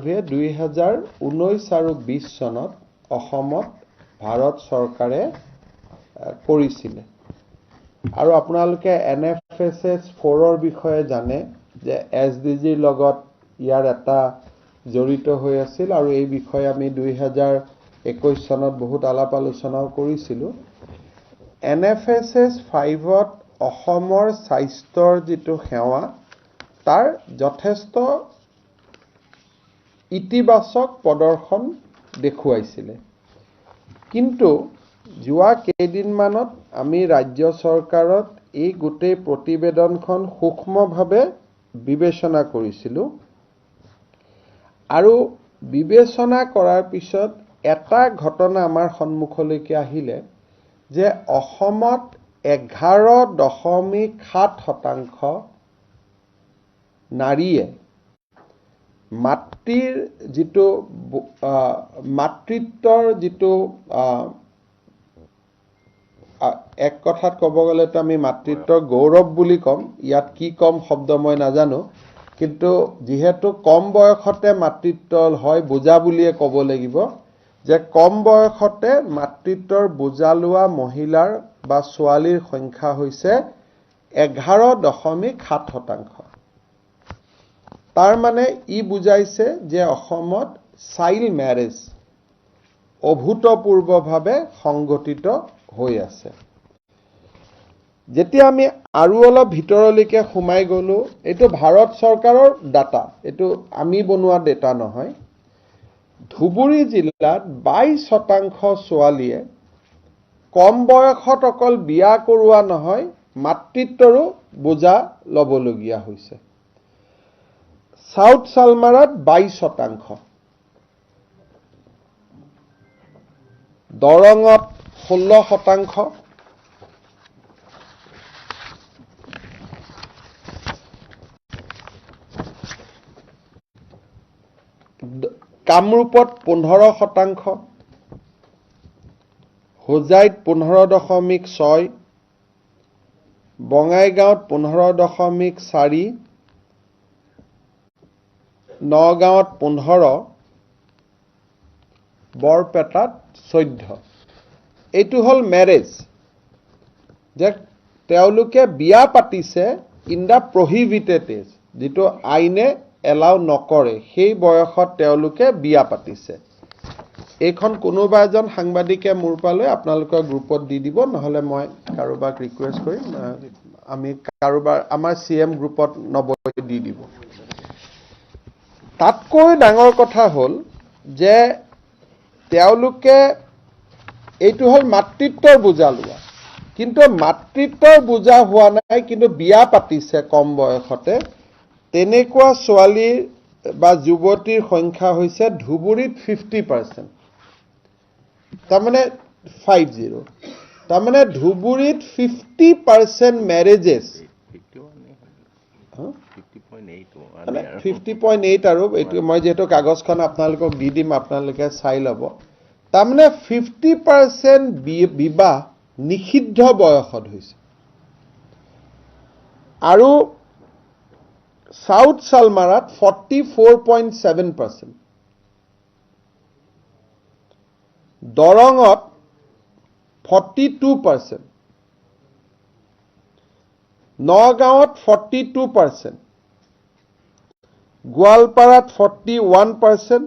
Survey 2019 আৰু 20 চনত অসমত ভাৰত চৰকাৰে কৰিছিলে। আৰু আপোনালোকে NFSS 4ৰ বিষয়ে জানে যে এছ ডি জিৰ লগত ইয়াৰ এটা জড়িত হৈ আছিল আৰু এই বিষয়ে আমি 2021 চনত বহুত আলাপ আলোচনাও কৰিছিলোঁ। NFSS 5ত অসমৰ স্বাস্থ্যৰ যিটো সেৱা তাৰ যথেষ্ট ইতিবাচক প্ৰদৰ্শন দেখুৱাইছিলে। কিন্তু যোৱা কেইদিনমানত আমি ৰাজ্য চৰকাৰত এই গোটেই প্ৰতিবেদনখন সূক্ষ্মভাৱে বিবেচনা কৰিছিলোঁ আৰু বিবেচনা কৰাৰ পিছত এটা ঘটনা আমাৰ সন্মুখলৈকে আহিলে যে অসমত 11.7% নাৰীয়ে মাতৃৰ যিটো মাতৃত্বৰ যিটো এক কথাত ক'ব গ'লেতো আমি মাতৃত্বৰ গৌৰৱ বুলি ক'ম, ইয়াত কি ক'ম শব্দ মই নাজানো, কিন্তু যিহেতু কম বয়সতে মাতৃত্ব হয় বোজা বুলিয়ে ক'ব লাগিব যে কম বয়সতে মাতৃত্বৰ বোজা লোৱা মহিলাৰ বা ছোৱালীৰ সংখ্যা হৈছে 11.7%। তাৰ মানে ই বুজাইছে যে অসমত চাইল্ড মেৰেজ অভূতপূৰ্বভাৱে সংঘটিত হৈ আছে। যেতিয়া আমি আৰু অলপ ভিতৰলৈকে সোমাই গ'লো, এইটো ভাৰত চৰকাৰৰ ডাটা, এইটো আমি বনোৱা ডেটা নহয়। ধুবুৰী জিলাত 22% ছোৱালীয়ে কম বয়সত অকল বিয়া কৰোৱা নহয়, মাতৃত্বৰো বোজা ল'বলগীয়া হৈছে। চাউথ চালমাৰাত 22%, দৰঙত 16%, কামৰূপত 15%, হোজাইত 15.6, বঙাইগাঁৱত 15.4, নগাঁৱত 15, বৰপেটাত 14। এইটো হ'ল মেৰেজ, যে তেওঁলোকে বিয়া পাতিছে ইন the prohibited as, যিটো আইনে এলাউ নকৰে, সেই বয়সত তেওঁলোকে বিয়া পাতিছে। এইখন কোনোবা এজন সাংবাদিকে মোৰ পালৈ আপোনালোকৰ গ্ৰুপত দি দিব, নহ'লে মই কাৰোবাক ৰিকুৱেষ্ট কৰিম, আমি কাৰোবাৰ আমাৰ চি এম গ্ৰুপত নবৈ দি দিব। তাতকৈ ডাঙৰ কথা হ'ল যে তেওঁলোকে এইটো হ'ল মাতৃত্বৰ বোজা লোৱা, কিন্তু মাতৃত্বৰ বোজা হোৱা নাই, কিন্তু বিয়া পাতিছে কম বয়সতে, তেনেকুৱা ছোৱালীৰ বা যুৱতীৰ সংখ্যা হৈছে ধুবুৰীত 50%, তাৰমানে 50, তাৰমানে ধুবুৰীত 50% মেৰেজেছ, মানে 50.8। আৰু এইটো মই যিহেতু কাগজখন আপোনালোকক দি দিম, আপোনালোকে চাই ল'ব। তাৰমানে 50% বিবাহ নিষিদ্ধ বয়সত হৈছে। আৰু চাউথ চালমাৰাত 44.7%, দৰঙত 42%, নগাঁৱত 42%, গোৱালপাৰাত 41%,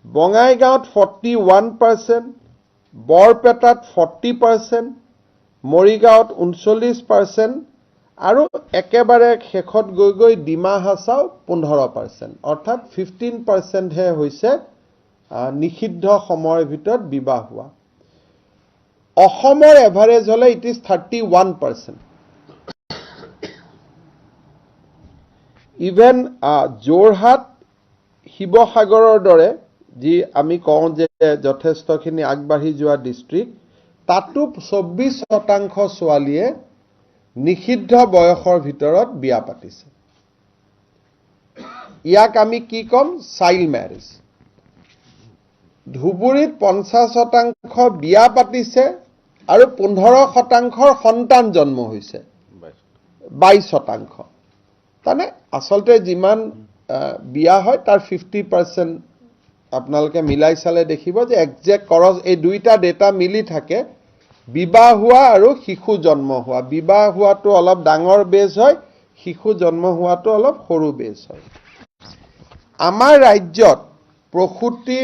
বঙাইগাঁৱত 41%, বৰপেটাত 40%, মৰিগাঁৱত 39% আৰু একেবাৰে শেষত গৈ গৈ ডিমা হাছাও 15%, অৰ্থাৎ 15%হে হৈছে নিষিদ্ধ সময়ৰ ভিতৰত বিবাহ হোৱা। অসমৰ এভাৰেজ হ'লে it is 31%। Even Jorhat, শিৱসাগৰৰ দৰে যি আমি কওঁ যে যথেষ্টখিনি আগবাঢ়ি যোৱা ডিষ্ট্ৰিক্ট, তাতো 24% ছোৱালীয়ে নিষিদ্ধ বয়সৰ ভিতৰত বিয়া পাতিছে। ইয়াক আমি কি ক'ম? Child marriage. ধুবুৰীত 50% বিয়া পাতিছে আৰু 15%ৰ সন্তান জন্ম হৈছে, 22%। তাৰমানে আচলতে যিমান বিয়া হয় তাৰ 50% আপোনালোকে মিলাই চালে দেখিব যে একজেক্ট কৰজ এই দুইটা ডেটা মিলি থাকে, বিবাহ হোৱা আৰু শিশু জন্ম হোৱা। বিবাহ হোৱাটো অলপ ডাঙৰ বেজ হয়, শিশু জন্ম হোৱাটো অলপ সৰু বেজ হয়। আমাৰ ৰাজ্যত প্ৰসূতি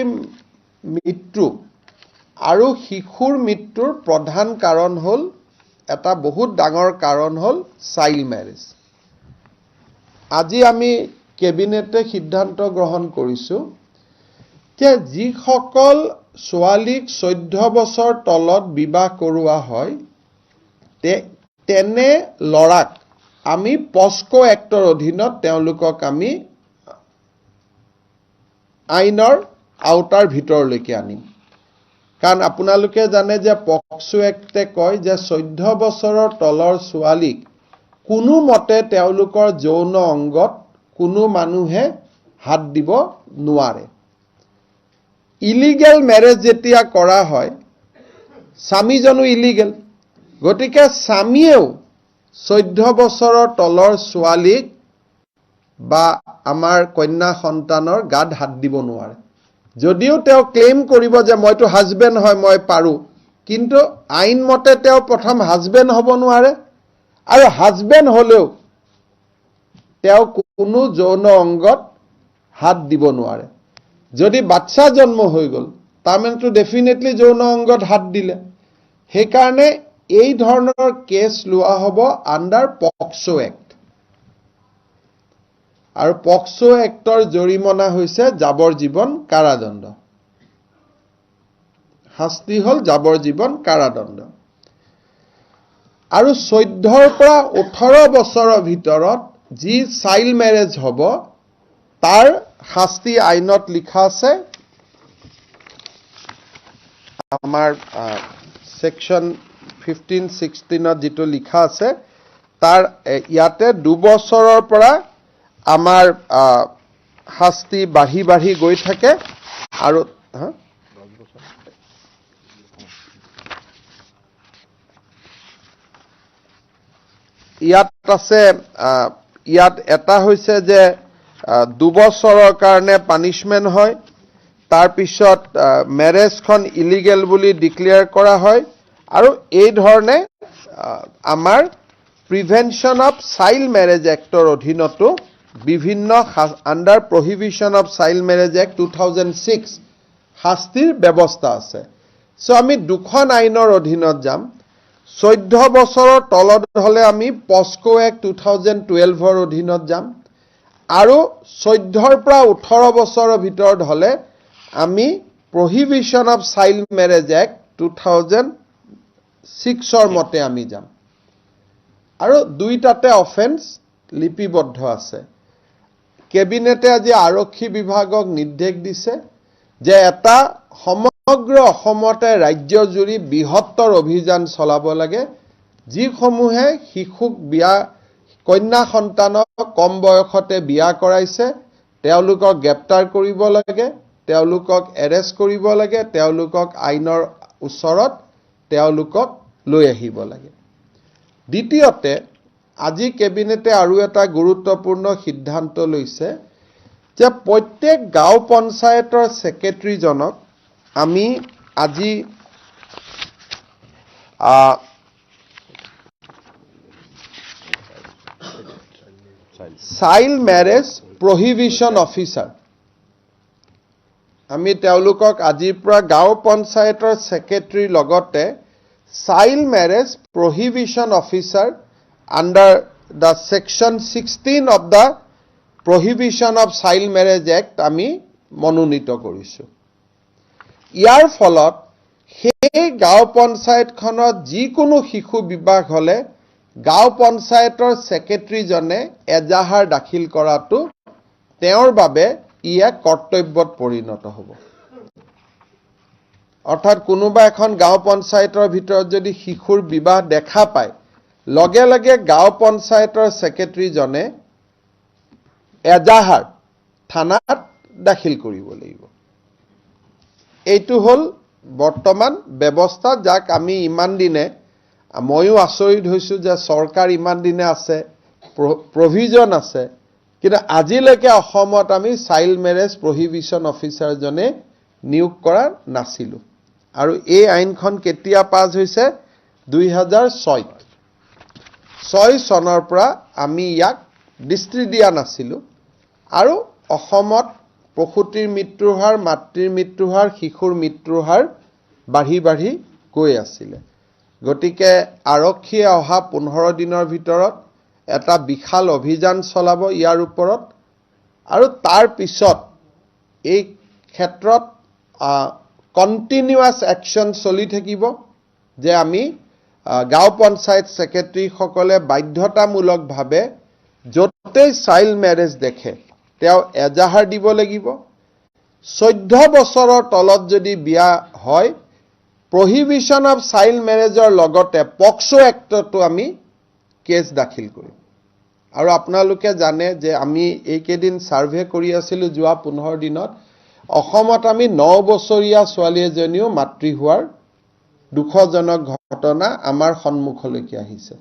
মৃত্যু আৰু শিশুৰ মৃত্যুৰ প্ৰধান কাৰণ হ'ল, এটা বহুত ডাঙৰ কাৰণ হ'ল চাইল্ড মেৰেজ। আজি আমি কেবিনেটে সিদ্ধান্ত গ্ৰহণ কৰিছোঁ যে যিসকল ছোৱালীক 14 বছৰ তলত বিবাহ কৰোৱা হয় তেনে ল'ৰাক আমি পস্কো এক্টৰ অধীনত তেওঁলোকক আমি আইনৰ আওতাৰ ভিতৰলৈকে আনিম। কাৰণ আপোনালোকে জানে যে পক্সো এক্টে কয় যে 14 বছৰৰ তলৰ ছোৱালীক কোনোমতে তেওঁলোকৰ যৌন অংগত কোনো মানুহে হাত দিব নোৱাৰে। ইলিগেল মেৰেজ যেতিয়া কৰা হয়, স্বামীজনো ইলিগেল, গতিকে স্বামীয়েও 14 বছৰৰ তলৰ ছোৱালীক বা আমাৰ কন্যা সন্তানৰ গাত হাত দিব নোৱাৰে। যদিও তেওঁ ক্লেইম কৰিব যে মইতো হাজবেণ্ড হয়, মই পাৰোঁ, কিন্তু আইনমতে তেওঁ প্ৰথম হাজবেণ্ড হ'ব নোৱাৰে, আৰু হাজবেণ্ড হ'লেও তেওঁ কোনো যৌন অংগত হাত দিব নোৱাৰে। যদি বাচ্চা জন্ম হৈ গ'ল, তাৰমানেতো ডেফিনেটলি যৌন অংগত হাত দিলে। সেইকাৰণে এই ধৰণৰ কেছ লোৱা হ'ব আণ্ডাৰ পক্সো এক্ট, আৰু পক্সো এক্টৰ জৰিমনা হৈছে যাৱজ্জীৱন কাৰাদণ্ড, শাস্তি হ'ল যাৱজ্জীৱন কাৰাদণ্ড। আৰু 14ৰ পৰা 18 বছৰৰ ভিতৰত যি চাইল্ড মেৰেজ হ'ব তাৰ শাস্তি আইনত লিখা আছে, আমাৰ ছেকশ্যন 15-16ত যিটো লিখা আছে তাৰ ইয়াতে 2 বছৰৰ পৰা আমাৰ শাস্তি বাঢ়ি বাঢ়ি গৈ থাকে। আৰু হা? ইয়াত আছে, ইয়াত এটা হৈছে যে 2 বছৰৰ কাৰণে পানিছমেণ্ট হয়, তাৰপিছত মেৰেজখন ইলিগেল বুলি ডিক্লেয়াৰ কৰা হয়, আৰু এই ধৰণে আমাৰ প্ৰিভেনশ্যন অফ চাইল্ড মেৰেজ এক্টৰ অধীনতো বিভিন্ন under prohibition of child marriage act 2006 শাস্তিৰ ব্যৱস্থা আছে। চ' আমি দুখন আইনৰ অধীনত যাম। 14 বছৰৰ তলত হ'লে আমি পস্কো এক্ট 2012ৰ অধীনত যাম, আৰু 14ৰ পৰা 18 বছৰৰ ভিতৰত হ'লে আমি prohibition of child marriage act 2006ৰ মতে আমি যাম। আৰু দুইটাতে অফেন্স লিপিবদ্ধ আছে। কেবিনেটে আজি আৰক্ষী বিভাগক নিৰ্দেশ দিছে যে এটা সমগ্ৰ অসমতে ৰাজ্যজুৰি বৃহত্তৰ অভিযান চলাব লাগে, যিসমূহে শিশুক বিয়া, কন্যা সন্তানক কম বয়সতে বিয়া কৰাইছে তেওঁলোকক গ্ৰেপ্তাৰ কৰিব লাগে, তেওঁলোকক এৰেষ্ট কৰিব লাগে, তেওঁলোকক আইনৰ ওচৰত তেওঁলোকক লৈ আহিব লাগে। দ্বিতীয়তে আজি কেবিনেটে আৰু এটা গুৰুত্বপূৰ্ণ সিদ্ধান্ত লৈছে যে প্ৰত্যেক গাঁও পঞ্চায়তৰ ছেক্ৰেটাৰীজনক আমি আজি চাইল্ড মেৰেজ প্ৰহিবিশ্যন অফিচাৰ আমি তেওঁলোকক আজিৰ পৰা গাঁও পঞ্চায়তৰ ছেক্ৰেটাৰীৰ লগতে child marriage prohibition officer under the section 16 of the prohibition of child marriage act আমি মনোনীত কৰিছোঁ। ইয়াৰ ফলত সেই গাঁও পঞ্চায়তখনত যিকোনো শিশু বিবাহ হ'লে গাঁও পঞ্চায়তৰ ছেক্ৰেটাৰীজনে এজাহাৰ দাখিল কৰাটো তেওঁৰ বাবে ই এক কৰ্তব্যত পৰিণত হ'ব। অৰ্থাৎ কোনোবা এখন গাঁও পঞ্চায়তৰ ভিতৰত যদি শিশুৰ বিবাহ দেখা পায়, লগে লগে গাঁও পঞ্চায়তৰ ছেক্ৰেটাৰীজনে এজাহাৰ থানাত দাখিল কৰিব লাগিব। এইটো হ'ল বৰ্তমান ব্যৱস্থা, যাক আমি ইমান দিনে, ময়ো আচৰিত হৈছোঁ যে চৰকাৰ ইমান দিনে আছে, প্ৰভিজন আছে, কিন্তু আজিলৈকে অসমত আমি চাইল্ড মেৰেজ প্ৰহিবিশ্যন অফিচাৰজনে নিয়োগ কৰা নাছিলোঁ। আৰু এই আইনখন কেতিয়া পাছ হৈছে? 2006ত। 6 চনৰ পৰা আমি ইয়াক দৃষ্টি দিয়া নাছিলোঁ আৰু অসমত প্ৰসূতিৰ মৃত্যুৰ হাৰ, মাতৃৰ মৃত্যুৰ হাৰ, শিশুৰ মৃত্যুৰ হাৰ বাঢ়ি বাঢ়ি গৈ আছিলে। গতিকে আৰক্ষীয়ে অহা 15 দিনৰ ভিতৰত এটা বিশাল অভিযান চলাব ইয়াৰ ওপৰত আৰু তাৰ পিছত এই ক্ষেত্ৰত কণ্টিনিউৱাছ একশ্যন চলি থাকিব যে আমি গাঁও পঞ্চায়ত ছেক্ৰেটাৰীসকলে বাধ্যতামূলকভাৱে য'তেই চাইল্ড মেৰেজ দেখে, তেওঁ এজাহাৰ দিব লাগিব। 14 বছৰৰ তলত যদি বিয়া হয়, প্ৰহিবিশ্যন অফ চাইল্ড মেৰেজৰ লগতে পক্সো এক্টতো আমি কেছ দাখিল কৰিম। আৰু আপোনালোকে জানে যে আমি এইকেইদিন ছাৰ্ভে কৰি আছিলোঁ, যোৱা 15 দিনত অসমত আমি 9 বছৰীয়া ছোৱালী এজনীও মাতৃ হোৱাৰ দুখজনক ঘটনা আমাৰ সন্মুখলৈকে আহিছে।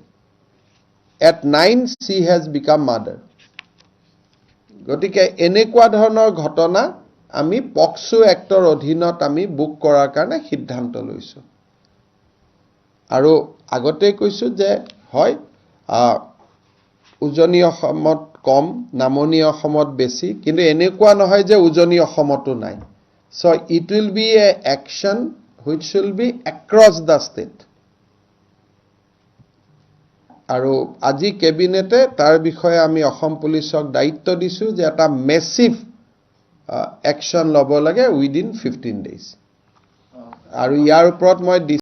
At 9 she has become mother. গতিকে এনেকুৱা ধৰণৰ ঘটনা আমি পক্সো এক্টৰ অধীনত আমি বুক কৰাৰ কাৰণে সিদ্ধান্ত লৈছোঁ। আৰু আগতেই কৈছোঁ যে হয়, উজনি অসমত কম, নামনি অসমত বেছি, কিন্তু এনেকুৱা নহয় যে উজনি অসমতো নাই। So it will be a action which will be across the state. আৰু আজি কেবিনেটে তাৰ বিষয়ে আমি অসম পুলিচক দায়িত্ব দিছোঁ যে এটা মেচিভ একশ্যন ল'ব লাগে উইদিন 15 ডেইজ। আৰু ইয়াৰ ওপৰত মই ডি